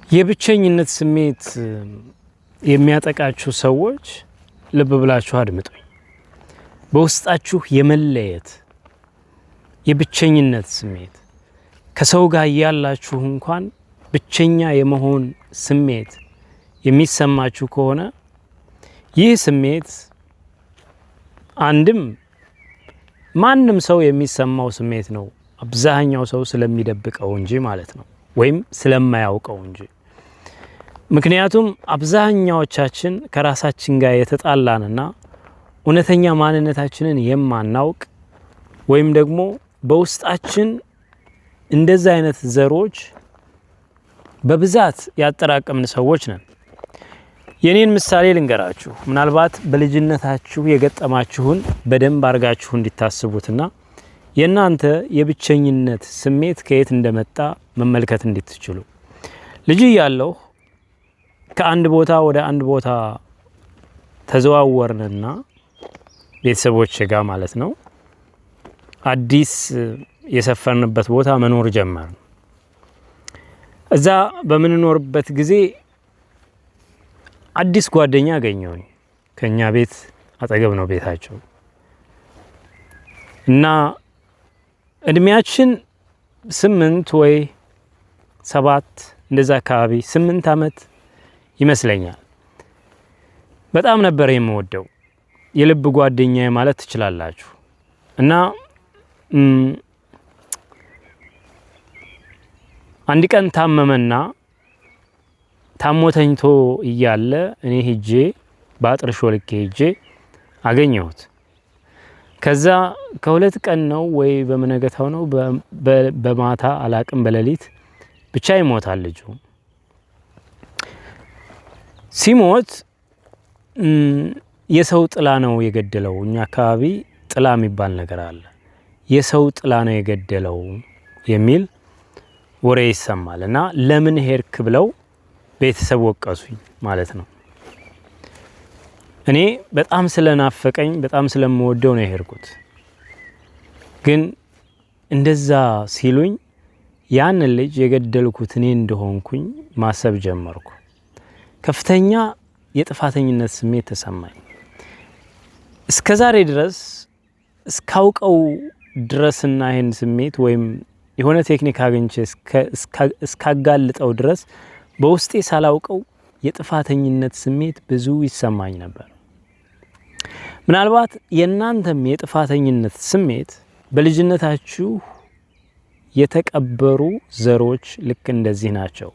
የብቸኝነት ስሜት የሚያጠቃችሁ ሰዎች ልብ ብላችሁ አድምጡኝ። በውስጣችሁ የመለየት የብቸኝነት ስሜት፣ ከሰው ጋር እያላችሁ እንኳን ብቸኛ የመሆን ስሜት የሚሰማችሁ ከሆነ፣ ይህ ስሜት አንድም ማንም ሰው የሚሰማው ስሜት ነው። አብዛኛው ሰው ስለሚደብቀው እንጂ ማለት ነው፣ ወይም ስለማያውቀው እንጂ። ምክንያቱም አብዛኛዎቻችን ከራሳችን ጋር የተጣላንና እውነተኛ ማንነታችንን የማናውቅ ወይም ደግሞ በውስጣችን እንደዛ አይነት ዘሮች በብዛት ያጠራቀምን ሰዎች ነን። የኔን ምሳሌ ልንገራችሁ። ምናልባት በልጅነታችሁ የገጠማችሁን በደንብ አድርጋችሁ እንዲታስቡትና የእናንተ የብቸኝነት ስሜት ከየት እንደመጣ መመልከት እንድትችሉ። ልጅ እያለሁ ከአንድ ቦታ ወደ አንድ ቦታ ተዘዋወርንና ቤተሰቦች ጋር ማለት ነው፣ አዲስ የሰፈርንበት ቦታ መኖር ጀመርን። እዛ በምንኖርበት ጊዜ አዲስ ጓደኛ አገኘሁኝ። ከኛ ቤት አጠገብ ነው ቤታቸው እና እድሜያችን 8 ወይ 7 እንደዛ አካባቢ፣ 8 ዓመት ይመስለኛል። በጣም ነበር የምወደው፣ የልብ ጓደኛዬ ማለት ትችላላችሁ። እና አንድ ቀን ታመመና ታሞ ተኝቶ እያለ እኔ ሄጄ በአጥር ሾልኬ ሄጄ አገኘሁት። ከዛ ከ2 ቀን ነው ወይ በመነገታው ነው በማታ አላቅም፣ በሌሊት ብቻ ይሞታል ልጁ። ሲሞት የሰው ጥላ ነው የገደለው። እኛ አካባቢ ጥላ የሚባል ነገር አለ። የሰው ጥላ ነው የገደለው የሚል ወሬ ይሰማል። እና ለምን ሄድክ ብለው ቤተሰብ ወቀሱኝ ማለት ነው። እኔ በጣም ስለናፈቀኝ፣ በጣም ስለምወደው ነው የሄድኩት። ግን እንደዛ ሲሉኝ ያንን ልጅ የገደልኩት እኔ እንደሆንኩኝ ማሰብ ጀመርኩ። ከፍተኛ የጥፋተኝነት ስሜት ተሰማኝ። እስከ ዛሬ ድረስ እስካውቀው ድረስና ይህን ስሜት ወይም የሆነ ቴክኒክ አግኝቼ እስካጋልጠው ድረስ በውስጤ ሳላውቀው የጥፋተኝነት ስሜት ብዙ ይሰማኝ ነበር። ምናልባት የእናንተም የጥፋተኝነት ስሜት በልጅነታችሁ የተቀበሩ ዘሮች ልክ እንደዚህ ናቸው።